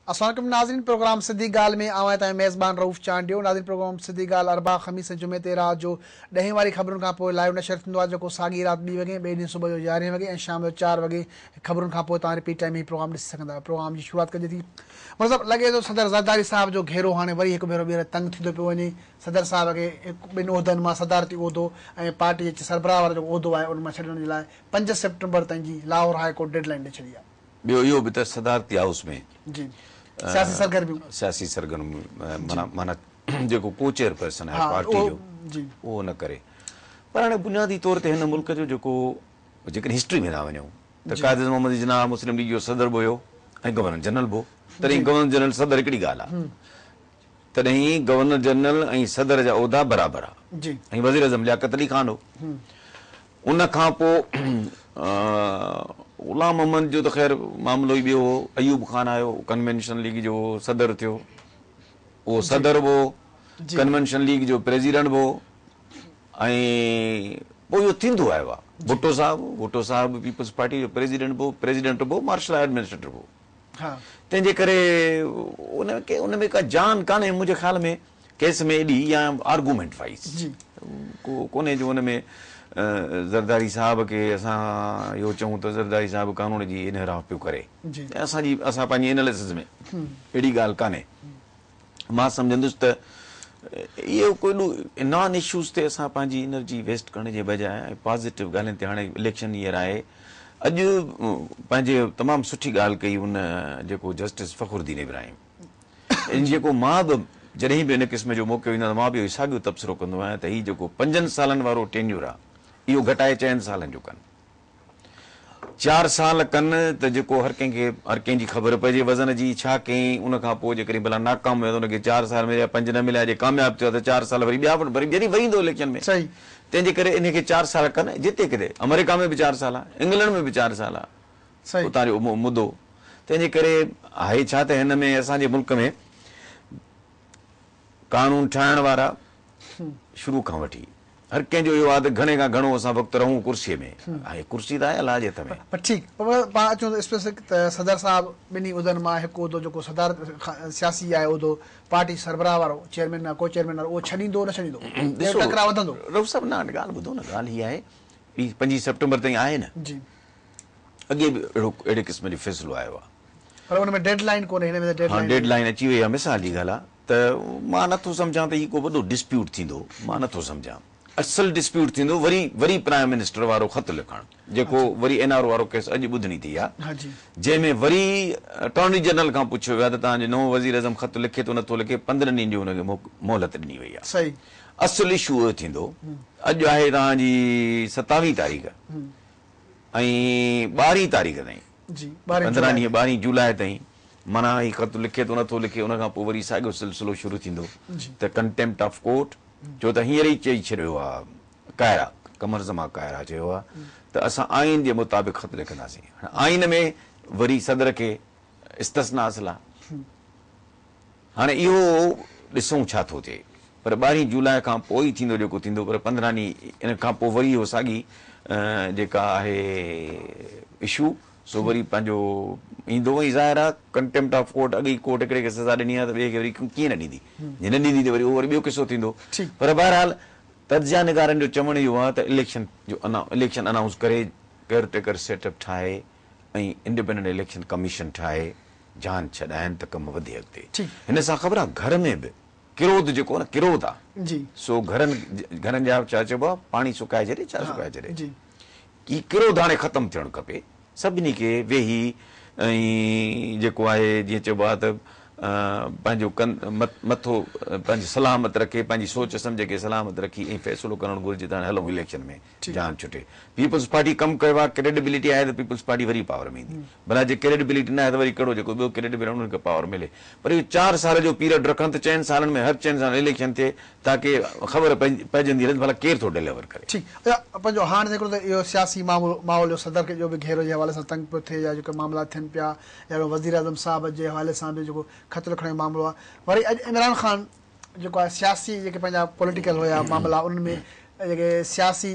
السلام عليڪم ناظرين پروگرام سڌي ڳالهه ۾ آئون آهيان توهان جو ميزبان رئوف چانڊيو ناظرين پروگرام سڌي ڳالهه اربع خميس ۽ جمعي تي رات جو ڏهين واري خبرن کان پوء لائيو نشر ٿيندو آهي جيڪو ساڳي رات ٻي وڳي ٻئي ڏينهن صبح جو يارهين وڳي ۽ شام جو چار وڳي خبرن کان پوء توهان رپيٽ ٽائيم هي پروگرام ڏسي سگهندا آهيو پروگرام جي شروعات ڪجي ٿي مطلب صاحب لڳي ٿو صدر زرداري صاحب جو گهيرو هاڻي وري هڪ ڀيرو ٻيهر تنگ ٿيندو پيو وڃي صدر صاحب کي هڪ ٻن عهدن مان صدارتي عهدو ۽ پارٽي جي سربراهه وارو جيڪو عهدو آهي ان مان ڇڏڻ جي لاء 5 سيپٽمبر تائين جي Lahore high court deadline ڏئي ڇڏي آهي. ٻيو اهو به ته صدارتي هائوس ۾ جي سياسي سرگرميون سياسي سرگرميون معنيٰ معنيٰ جيڪو ڪو چيئرپرسن آهي پارٽي جو اهو نه ڪري پر هاڻي بنيادي طور تي هن ملڪ جو جيڪو جيڪڏهن هسٽري ۾ ٿا وڃون ته قائد اعظم محمد علي جناح مسلم ليگ جو صدر به هيو ۽ گورنر جنرل به هو تڏهن گورنر جنرل صدر هڪڙي ڳالهه آهي تڏهن گورنر جنرل ۽ صدر جا عهدا برابر ها ۽ وزيراعظم لياقت علي خان هو. ان کان پوء غلام محمد جو ته خير معاملو ئي ٻيو هو. ايوب خان آيو، ڪنوينشن ليگ جو صدر ٿيو. اهو صدر به هو، ڪنوينشن ليگ جو پريزيڊنٽ به هو ۽ پوء اهو ٿيندو آيو آهي. ڀٽو صاحب، ڀٽو صاحب به پيپلز پارٽي جو پريزيڊنٽ به هو، پريزيڊنٽ به هو، مارشل لا ايڊمنسٽريٽر به هو. تنهن جي ڪري ان کي ان ۾ ڪا جان ڪانهي منهنجي خيال ۾ ڪيس ۾ ايڏي يا آرگومينٽ وائيز ڪو ڪونهي جو ان ۾ زرداري صاحب کي اسان اهو چئون ته زرداري صاحب قانون جي انحراف پيو ڪري اسان جي اسان پنهنجي اناليسز ۾ اهڙي ڳالهه ڪانهي. مان سمجهندس ته اهو ڪو ايڏو نان اشوز تي اسان پنهنجي انرجي ويسٽ ڪرڻ جي بجاء ۽ پازيٽو ڳالهين تي هاڻي اليڪشن ايئر آهي اڄ پنهنجي تمام سٺي ڳالهه ڪئي ان جيڪو جسٽس فخر الدين ابراهيم ان جيڪو مان به جڏهن به ان قسم جو موقعو ايندو آهي ته مان به اهو ساڳيو تبصرو ڪندو آهيان ته هي جيڪو پنجن سالن وارو ٽينيور آهي اهو گهٽائي چئن سالن جو ڪن. چار سال ڪن ته جيڪو هر ڪنهن کي هر ڪنهن جي خبر پئجي وزن جي ڇا ڪيائين ان کان پوء جيڪڏهن ڀلا ناڪام ويو ته ان کي چار سال مليا پنج نه مليا جي ڪامياب ٿيو ته چار سال وري ٻيا وري وري ايندو اليڪشن ۾ تنهن جي ڪري ان کي چار سال ڪن جتي ڪٿي آمريڪا ۾ به چار سال آ انگلنڊ ۾ به چار سال آ اتان جو مدو تنهن جي ڪري آهي ڇا ته هن ۾ اسان جي ملڪ ۾ قانون ٺاهڻ وارا شروع کان وٺي هر ڪنهن جو اهو آهي ته گهڻي کان گهڻو اسان وقت رهون ڪرسيء ۾. هاڻي ڪرسي ته آهي الله جي هٿ ۾. پر ٺيڪ پر پاڻ اچون ته اسپيسفڪ ته صدر صاحب ٻنهي عهدن مان هڪ عهدو جيڪو صدارت سياسي آهي عهدو پارٽي سربراهه وارو چيئرمين يا ڪو چيئرمين وارو اهو ڇڏيندو نه ڇڏيندو اهو ٽڪراء وڌندو. رئوف صاحب نه ڳالهه ٻڌو نه ڳالهه هي آهي هي پنجين سيپٽمبر تائين آهي نه. جي. اڳي به اهڙو اهڙي قسم جو فيصلو آيو آهي. پر ان ۾ ڊيڊ لائين ڪونهي هن ۾ ته ڊيڊ لائين. ها ڊيڊ لائين اچي وئي آهي مثال جي ڳالهه آهي ته مان نه ٿو سمجهان ته هي ڪو وڏو ڊسپيوٽ ٿيندو مان نه ٿو سمجهان اصل ڊسپيوٽ ٿيندو وري وري پرائم منسٽر وارو خط لکڻ جيڪو وري اين آر او وارو ڪيس اڄ ٻڌڻي ٿي آهي جنهن ۾ وري اٽارني جنرل کان پڇيو ويو آهي ته توهان جو نئون وزيراعظم خط لکي ٿو نه ٿو لکي 15 ڏينهن جي هن کي مهلت ڏني وئي آهي اصل اشو اهو ٿيندو اڄ آهي توهان جي 27 تاريخ ۽ ٻارهين تاريخ تائين، 15 ڏينهن ٻارهين جولاء تائين معنيٰ هي خط لکي ٿو نٿو لکي ان کان پوء وري ساڳيو سلسلو شروع ٿيندو ته ڪنٽيمپٽ آف ڪورٽ ڇو ته هينئر ئي چئي ڇڏيو آ ڪائرا قمر زمان ڪائرا چيو آ ته اسان آئين جي مطابق خط لکنداسين هاڻي آئين ۾ وري صدر کي استثنا حاصل آ. هاڻي اهو ڏسون ڇا ٿو ٿئي. پر ٻارهين جولاء کان پوء ئي ٿيندو جيڪو ٿيندو پر 15 ڏينهن ان کان پوء وري اهو ساڳي جيڪا آهي اشو سو وري پنهنجو ايندو ۽ ظاهر آهي ڪنٽيمپٽ آف ڪورٽ اڳ ئي ڪورٽ هڪڙي کي سزا ڏني آهي ته ٻئي کي وري ڪيئن نه ڏيندي جي نه ڏيندي ته وري اهو وري ٻيو قصو ٿيندو پر بهرحال تجزيه نگارن جو چوڻ اهو آهي ته اليڪشن جو اليڪشن انائونس ڪري ڪيئر ٽيڪر سيٽ اپ ٺاهي ۽ انڊيپينڊنٽ اليڪشن ڪميشن ٺاهي جان ڇڏائن ته ڪم وڌي اڳتي. هن سان خبر آ گهر ۾ به ڪروڌ جيڪو آ نه ڪروڌ آ سو گهرن گهرن جا ڇا چئبو آ پاڻي سڪائي ڇڏي ڇا سڪائي ڇڏي هي ڪروڌ هاڻي ختم ٿيڻ کپي سڀني کي ويهي ۽ جيڪو آهي جيئن چئبو آ ته پنهنجو ڪن مٿو پنهنجي سلامت رکي پنهنجي سوچ سمجهه کي سلامت رکي ۽ فيصلو ڪرڻ گهرجي ته هاڻي هلون اليڪشن ۾ جان ڇٽي. پيپلز پارٽي ڪم ڪيو آهي، ڪريڊبلٽي آهي ته پيپلز پارٽي وري پاور ۾ ايندي. ڀلا جي ڪريڊبلٽي نه آهي ته وري ڪهڙو جيڪو ٻيو ڪريڊبل آهي انهن کي پاور ملي. پر اهو چار سال جو پيريڊ رکن ته چئن سالن ۾ هر چئن سالن اليڪشن ٿئي تاڪه خبر پئجندي رهي ته ڀلا ڪير ٿو ڊليور ڪري. ٺيڪ اچا پنهنجو هاڻ هڪڙو ته اهو سياسي ماحول جو صدر کي جو به گهيرو جي حوالي سان تنگ پيو ٿئي يا جيڪي معاملا ٿين پيا يا وزيراعظم صاحب جي حوالي سان به جيڪو خط لکڻ جو معاملو آهي وري اڄ عمران خان جيڪو آهي سياسي جيڪي پنهنجا پوليٽيڪل هيا معاملا انهن ۾ جيڪي سياسي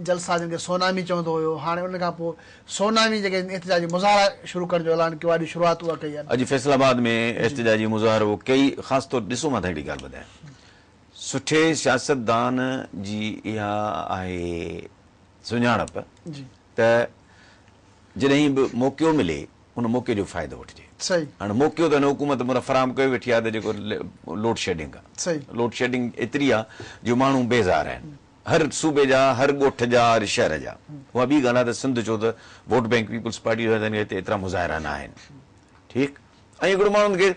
جلسا جن کي سونامي چوندو هيو هاڻي ان کان پوء سونامي جيڪي احتجاجي مظاهرا شروع ڪرڻ جو اعلان ڪيو آهي اڄ شروعات اها ڪئي آهي. اڄ فيصل آباد ۾ احتجاجي مظاهرو ڪئي خاص طور ڏسو مان توهان کي هڪڙي ڳالهه ٻڌايان سٺي سياستدان جي اها آهي سڃاڻپ ته جڏهن به موقعو ملي ان موقعي جو فائدو وٺجي. هاڻي موقعو ته هن حڪومت معنيٰ فراهم ڪيو ويٺي آهي ته جيڪو لوڊ شيڊنگ آهي. لوڊ شيڊنگ ايتري آهي جو ماڻهو بيزار آهن. هر صوبي جا، هر ڳوٺ جا، هر شهر جا. اها ٻي ڳالهه آهي ته سنڌ ڇو ته ووٽ بئنڪ پيپلز پارٽي جو آهي تنهن ڪري هتي ايترا مظاهرا نه آهن. ٺيڪ ۽ هڪڙو ماڻهن کي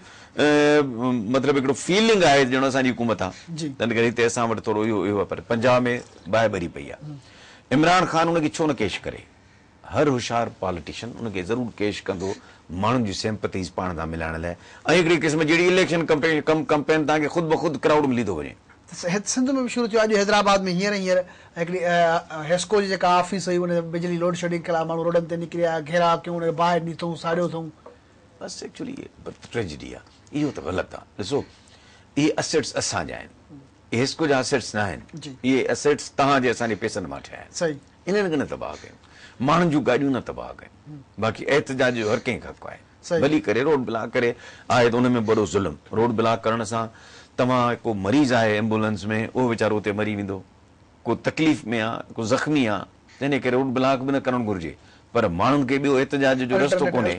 مطلب هڪڙو فيلنگ آهي ڄڻ اسان جي حڪومت آهي تنهن ڪري هتي اسان وٽ ٿورو اهو اهو آهي پر پنجاب ۾ باهه ٻري پئي آهي. عمران خان ان کي ڇو نه ڪيش ڪري؟ هر هوشيار پاليٽيشن ان کي ضرور ڪيش ڪندو ماڻهن جون سيمپٿيز پاڻ سان ملائڻ لاء ۽ هڪڙي قسم جهڙي اليڪشن ڪمپين توهان کي خود بخود ڪرائوڊ ملي ٿو وڃي. هت سنڌ ۾ به شروع ٿيو اڄ حيدرآباد ۾ هينئر هينئر هڪڙي حيسڪو جي جيڪا آفيس هئي ان بجلي لوڊ شيڊنگ خلاف ماڻهو روڊن تي نڪري آيا گهيراء ڪيون ان کي باهه ڏني اٿئون ساڙيو اٿئون. بس ايڪچولي ٽريجڊي آ اهو ته غلط آ ڏسو اهي اسيٽس اسان جا آهن اهي حيسڪو جا اسيٽس نه آهن اهي اسيٽس توهان جي اسان جي پيسن مان ٺهيا آهن. انهن کي نه تباهه ڪيون، ماڻهن جون گاڏيون نه تباهه ڪيون، باقي احتجاج جو هر ڪنهن کي حق آهي، ڀلي ڪري روڊ بلاڪ ڪري، آهي ته ان ۾ به وڏو ظلم، روڊ بلاڪ ڪرڻ سان توهان ڪو مريض آهي ايمبولنس ۾ اهو ويچارو اتي مري ويندو، ڪو تڪليف ۾ آ، ڪو زخمي آ، تنهن ڪري روڊ بلاڪ به نه ڪرڻ گهرجي، پر ماڻهن کي ٻيو احتجاج جو رستو ڪونهي،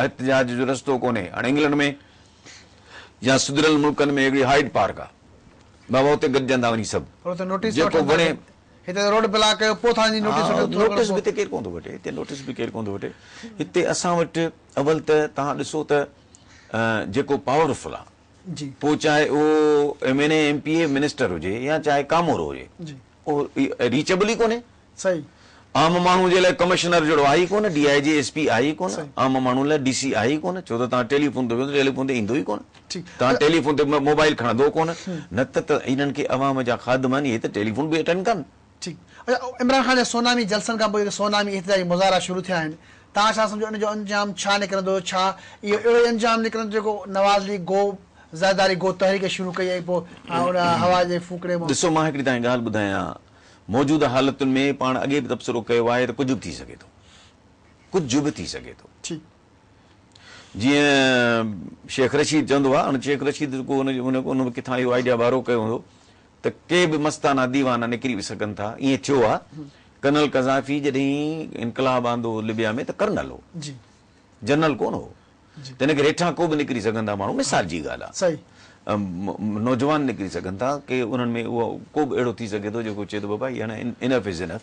احتجاج جو رستو ڪونهي، هاڻي انگلنڊ ۾ يا سڌريل ملڪن ۾ هڪڙي هائيڊ پارڪ آ، بابا اتي گڏجندا وڃي سڀ، جيڪو وڻي. هتي ته روڊ بلاڪ ڪيو پوء توهان جي نوٽيس وٺن ٿورو گهڻو نوٽيس به هتي ڪير ڪونه ٿو وٺي هتي نوٽيس به ڪير ڪونه ٿو وٺي هتي اسان وٽ اول ته توهان ڏسو ته جيڪو پاورفل آ جي پوء چاهي اهو M N A M P A minister هجي يا چاهي ڪامورو هجي جي اهو ريچبل ئي ڪونهي صحيح عام ماڻهو جي لاء ڪمشنر جهڙو آهي ئي ڪونه ڊي I جي ايس پي آهي ئي ڪونه عام ماڻهو لاء ڊي سي آهي ئي ڪونه ڇو ته توهان ٽيليفون تي ويندو ٽيليفون تي ايندو ئي ڪونه توهان ٽيليفون تي موبائل کڻندو ڪونه نه ته ته انهن کي عوام جا خادم آهن اهي ته ٽيليفون به اٽينڊ ڪن. ٺيڪ اڇا عمران خان جا سونامي جلسن کان پوء جيڪي سونامي احتجاجي مظاهرا شروع ٿيا آهن توهان ڇا سمجهو ان جو انجام ڇا نڪرندو ڇا اهو اهڙو ئي انجام نڪرندو جيڪو نواز ليگ گو زرداري گو تحريڪ شروع ڪئي ۽ پوء ان هوا جي ڦوڪڻي مان. ڏسو مان هڪڙي توهان کي ڳالهه ٻڌايان موجوده حالتن ۾ پاڻ اڳي به تبصرو ڪيو آهي ته ڪجهه به ٿي سگهي ٿو ڪجهه به ٿي سگهي ٿو. ٺيڪ. جيئن شيخ رشيد چوندو آهي، هاڻي شيخ رشيد ڪو ان ان ڪٿان اهو آئيڊيا بارو ڪيو هوندو ته ڪي به مستانا ديوانا نڪري به سگهن ٿا، ائين ٿيو آهي. ڪرنل قذافي جڏهن انقلاب آندو لبيا ۾ ته ڪرنل هو، جنرل ڪونه هو، تنهن ڪري هيٺان ڪو به نڪري سگهن ٿا ماڻهو، مثال جي ڳالهه آهي، نوجوان نڪري سگهن ٿا، ڪي انهن ۾ اهو ڪو به اهڙو ٿي سگهي ٿو جيڪو چئي ٿو بابا هي هاڻي انف از انف.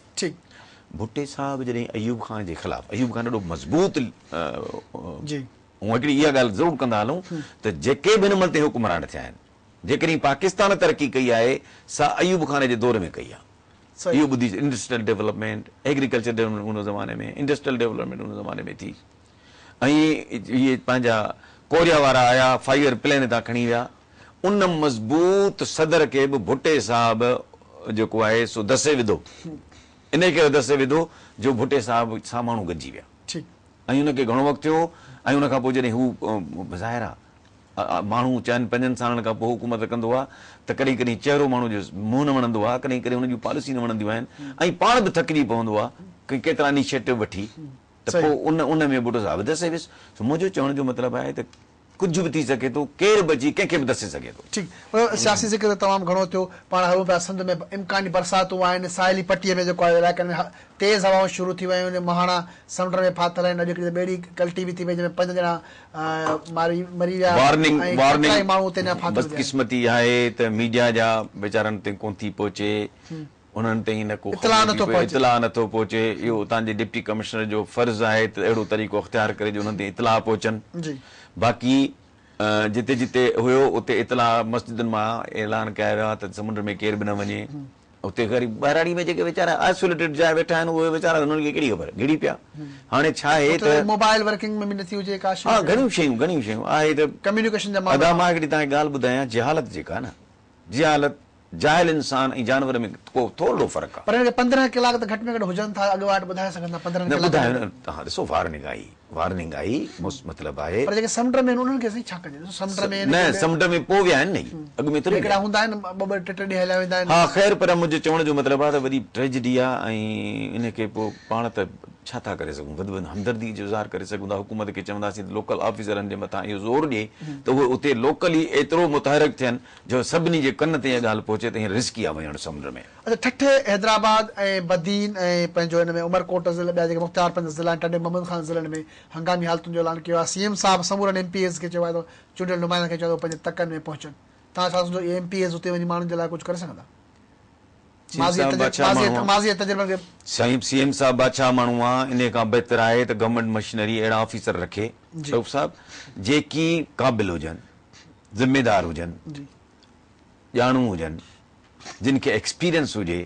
ڀٽي صاحب جڏهن ايوب خان جي خلاف، ايوب خان ڏاڍو مضبوط جي. هونء هڪڙي اها ڳالهه ضرور ڪندا هلون ته جيڪي به هن مهل تائين حڪمران ٿيا آهن، جيڪڏهن پاڪستان ترقي ڪئي آهي سا ايوب خان جي دور ۾ ڪئي آهي. اهو ٻڌي انڊسٽريل ڊولپمينٽ، ايگريڪلچر ڊولپمينٽ ان زماني ۾ انڊسٽريل ڊولپمينٽ ان زماني ۾ ٿي ۽ اهي پنهنجا ڪوريا وارا آيا فائيو ايئر پلان هتان کڻي ويا. ان مضبوط صدر کي به ڀٽي صاحب جيڪو آهي سو دسي وڌو. انهيء ڪري دسي وڌو جو ڀٽي صاحب سان ماڻهو گڏجي ويا ۽ ان کي گهڻو وقت ٿيو هو ۽ ان کان پوء جڏهن هو ظاهر آهي ماڻهو چئن پنجن سالن کان پوء حڪومت ڪندو آهي ته ڪڏهن ڪڏهن چهرو ماڻهو جو منهن نه وڻندو آهي ڪڏهن ڪڏهن هن جون پاليسيون نه وڻنديون آهن ۽ پاڻ به ٿڪجي پوندو آهي ڪي ڪيترا انيشيٽو وٺي ته پوء ان ان ۾ ڀٽو صاحب دسي ويس سو منهنجو چوڻ جو مطلب آهي ته ڪجهه به ٿي سگهي ٿو، ڪير به اچي ڪنهن کي به دسي سگهي ٿو. ٺيڪ سياسي ذڪر ته تمام گهڻو ٿيو، پاڻ هلون پيا سنڌ ۾ امڪاني برساتون آهن، ساحلي پٽي ۾ جيڪو آهي علائقن ۾ تيز هوائون شروع ٿي ويون آهن، مهاڻا سمنڊ ۾ ڦاٿل آهن، اڄ هڪڙي ته ٻيڙي ڪلٽي به ٿي وئي جنهن ۾ پنج ڄڻا ماري مري ويا وارننگ ۽ ڪيترائي ماڻهو اتي اڃا وارننگ ڦاٿل به آهن. بدقسمتي آهي ته ميڊيا جا ويچارن تائين ڪونه ٿي پهچي، انهن تائين نه ڪو اطلاع خبر نٿو ٿي پوي، پهچي. اطلاع نٿو پهچي، اهو اتان جي ڊپٽي ڪمشنر جو فرض آهي ته اهڙو طريقو اختيار ڪري جو انهن تائين اطلاع پهچن. باقي جتي جتي هيو اتي اطلاع مسجدن مان اعلان ڪيا ويا ته سمنڊ ۾ ڪير به نه وڃي. اتي غريب ٻهراڙي ۾ جيڪي ويچارا آئسوليٽيڊ جاء ويٺا آهن اهي ويچارا انهن کي ڪهڙي خبر گهڙي پيا. هاڻي ڇا آهي اتي ته موبائل ورڪنگ ۾ به نٿي هجي ڪا شيء. ها گهڻيون شيون گهڻيون شيون آهي ته ڪميونيڪيشن جا ادا معاملا. مان هڪڙي توهان کي ڳالهه ٻڌايان جهالت جيڪا آهي نه جهالت جاهل انسان ۽ جانور ۾ ڪو ٿورڙو فرق آ. پر هن کي 15 ڪلاڪ ته گهٽ ۾ گهٽ هجن ٿا اڳواٽ ٻڌائي سگهن ٿا 15 نه ڪلاڪن ٻڌايو ۾. نه توهان ڏسو وارننگ آئي. وارننگ آئي مطلب آهي. پر جيڪي سمنڊ ۾ آهن انهن کي سائين ڇا ڪجي؟ ڏسو سمنڊ ۾ نه سمنڊ ۾ پوء ويا آهن نه هي اڳ ۾ ٿوري هڪڙا هوندا آهن ٻه ٻه ٽي ٽي ڏينهن هليا ويندا آهن. ها خير پر منهنجي چوڻ جو مطلب آهي ته وڏي ٽريجڊي آهي ۽ ان کي پوء پاڻ ته ڇا ٿا ڪري سگهون وڌ وڌ همدردي جو اظهار ڪري سگهون ٿا حڪومت کي چونداسين ته لوڪل آفيسرن جي مٿان اهو زور ڏئي ته اهي اتي لوڪلي ايترو متحرڪ ٿين جو سڀني جي ڪن تائين اها ڳالهه پهچي ته هينئر رسڪي آهي وڃڻ سمنڊ ۾. اڇا ٺٽي، حيدرآباد ۽ بدين ۽ پنهنجو ان ۾ عمرڪوٽ ضلع ٻيا جيڪي مختيار پنهنجا ضلع آهن ٽنڊي محمد خان ضلعن ۾ هنگامي حالتن جو اعلان ڪيو آهي سي ايم صاحب سمورن ايم پي ايز کي چيو آهي ته چونڊيل نمائندن کي چيو آهي ته هو پنهنجي تڪن ۾ پهچن توهان ڇا سمجهو اهي ايم پي ايز اتي وڃي ماڻهن جي لاء ڪجهه ڪري سگهندا سي ايم صاحب بادشاهه ماڻهو آ. ماضي جي تجربن کي. سائين سي ايم صاحب بادشاهه ماڻهو آ انهي کان بهتر آهي ته گورنمينٽ مشنري اهڙا آفيسر رکي رئوف صاحب جيڪي قابل هجن ذميدار هجن ڄاڻو هجن جن کي ايڪسپيرينس هجي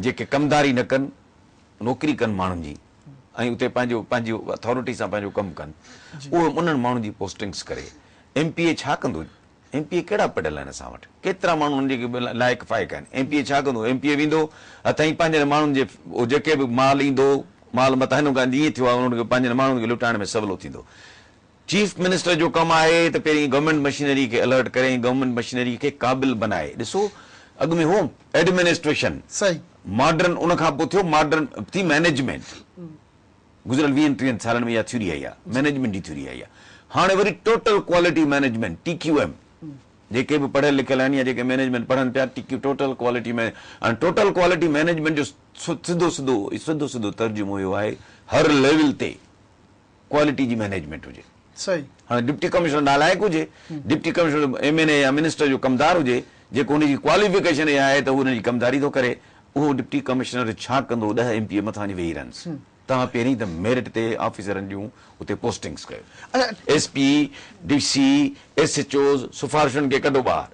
جيڪي ڪمداري نه ڪن نوڪري ڪن ماڻهن جي ۽ اتي پنهنجو پنهنجي اٿارٽي سان پنهنجو ڪم ڪن اهي انهن ماڻهن جي پوسٽنگس ڪري ايم پي اي ڇا ڪندو ايم پي اي ڪهڙا پڙهيل آهن اسان وٽ ڪيترا ماڻهو آهن جيڪي لائق فائق آهن ايم پي اي ڇا ڪندو ايم پي اي ويندو هٿئين پنهنجن ماڻهن جي جيڪي به مال ايندو مال متان هن کان جيئن ٿيو آهي انهن کي پنهنجن ماڻهن کي لٽائڻ ۾ سولو ٿيندو چيف منسٽر جو ڪم آهي ته پهرين گورنمينٽ مشينري کي الرٽ ڪري ۽ گورنمينٽ مشينري کي قابل بنائي. ڏسو اڳ ۾ هو ايڊمنسٽريشن ماڊرن ان کان پوء ٿيو ماڊرن ٿي مئنيجمينٽ گذريل ويهن ٽيهن سالن ۾ اها ٿيوري آئي آهي مئنيجمينٽ جي ٿيوري آئي آهي هاڻي وري total quality management T Q M جيڪي به پڙهيل لکيل آهن يا جيڪي مئنيجمينٽ پڙهن پيا ٽي ڪيو ٽوٽل ڪوالٽي هاڻي ٽوٽل ڪوالٽي مئنيجمينٽ جو سڌو سڌو سڌو سڌو ترجمو اهو آهي هر ليول تي ڪوالٽي جي مئنيجمينٽ هجي. صحيح. هاڻي ڊپٽي ڪمشنر نالائق هجي، ڊپٽي ڪمشنر ايم اين اي يا منسٽر جو ڪمدار هجي، جيڪو ان جي ڪواليفڪيشن اها آهي ته هو ان جي ڪمداري ٿو ڪري، اهو ڊپٽي ڪمشنر ڇا ڪندو ڏهه ايم پي اي مٿان وڃي ويهي رهنس. توهان پهرين ته ميرٽ تي آفيسرن جون اتي پوسٽنگس ڪيو. S P, D C, S H Os سفارشن کي ڪڍو ٻاهر.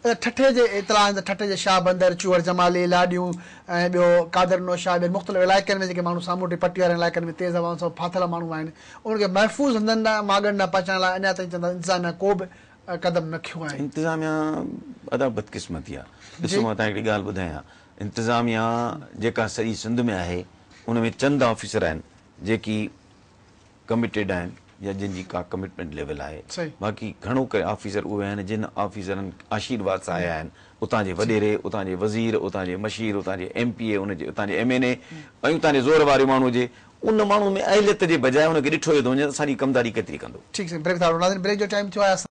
اچا ٺٽي جي اطلاع آهن ته ٺٽي جي شاهه بندر، چوهڙ جمالي، لاڏيون ۽ ٻيو قادر نوشاهه ٻين مختلف علائقن ۾ جيڪي ماڻهو سامونڊي پٽي وارن علائقن ۾ تيز هوائن سبب ڦاٿل ماڻهو آهن انهن کي محفوظ هنڌن ڏانهن ماڳن ڏانهن پهچائڻ لاء اڃا تائين چون ٿا انتظاميا ڪو به قدم نه کنيو آهي. انتظاميا ادا بدقسمتي آ ڏسو مان توهان کي هڪڙي ڳالهه ٻڌايان انتظاميا جيڪا سڄي سنڌ ۾ آهي ان ۾ چند آفيسر آهن جيڪي ڪميٽيڊ آهن يا جن جي ڪا ڪمٽمينٽ ليول آهي باقي گهڻو ڪري آفيسر اهي آهن جن آفيسرن آشيرواد سان آيا آهن اتان جي وڏيري اتان جي وزير اتان جي مشير اتان جي ايم پي اي ان جي اتان جي ايم اين اي ۽ اتان جي زور واري ماڻهو جي ان ماڻهو ۾ اهليت جي بجاء ان کي ڏٺو ويو ٿو وڃي ته اسان جي ڪمداري ڪيتري ڪندو. ٺيڪ سائين بريڪ ٿا وٺون ناظرين بريڪ جو ٽائيم ٿيو آهي اسان.